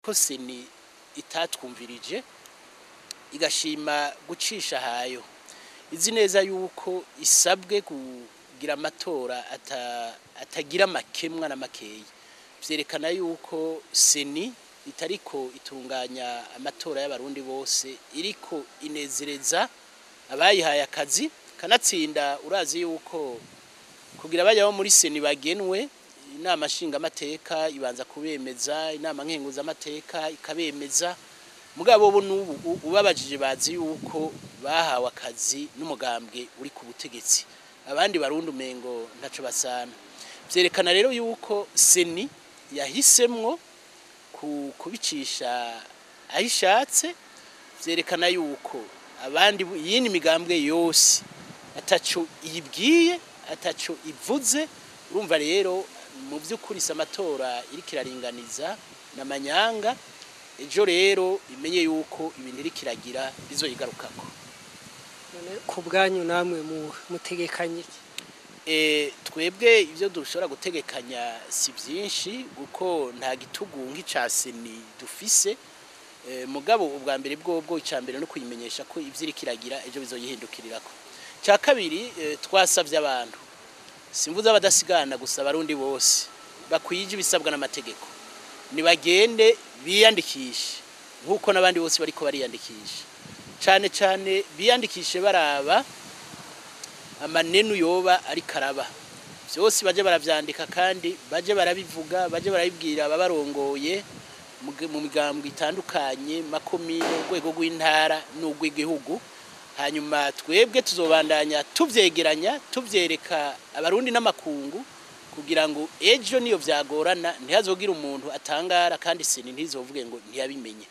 Ko CENI itatwumvirije, igashima gucisha hayo, izi neza yuko isabwe kugira amatora atagira amakemwa na makeyi, vyerekana yuko CENI itariko itunganya amatora y'abarundi bose, iriko inezereza abayihaye akazi. Kanatsinda urazi yuko kugira bajya bo muri CENI bagenwe, inama nshingamateka ibanza kubemeza, inama nkenguzamateka ikabemeza. Mugabo bo n'ubu ubabajije bazi yuko bahawe akazi n'umugambwe uri ku butegetsi, abandi barundi umengo ntaco basana. Vyerekana rero yuko CENI yahisemwo kubicisha aho ishatse. Vyerekana yuko abandi yindi migambwe yose ataco iyibwiye, ataco ivuze. Urumva rero, mu by'ukuri si amatora iriko iraringaniza n'amanyanga. Ejo rero imenye yuko ibintu iriko iragira bizoyigarukako. None ku bwanyu namwe mutegekanye iki? Twebwe ibyo dushobora gutegekanya si byinshi, kuko nta gitugu nk'ica CENI dufise. Mugabo ubwa mbere bwobwo, icya mbere no kuyimenyesha ko ivyo iriko iragira ejo bizoyihindukirirako. Cya kabiri, twasavye abantu, simvuze abadasigana gusa, abarundi bose bakwije ibisabwa n'amategeko, nibagende biyandikishe nk'uko n'abandi bose bariko bariyandikisha. Cane cane biyandikishe baraba amanenu yoba ariko araba vyose, baje baravyandika kandi baje barabivuga, baje barabibwira ababarongoye mu migambwe itandukanye, makomine, urwego rw'intara n'urw'igihugu. Hanyuma twebwe tuzobandanya tuvyegeranya, tuvyereka abarundi n'amakungu, kugira ngo ejo niyo vyagorana ntihazogire umuntu atangara, kandi CENI ntizovuge ngo ntiyabimenye.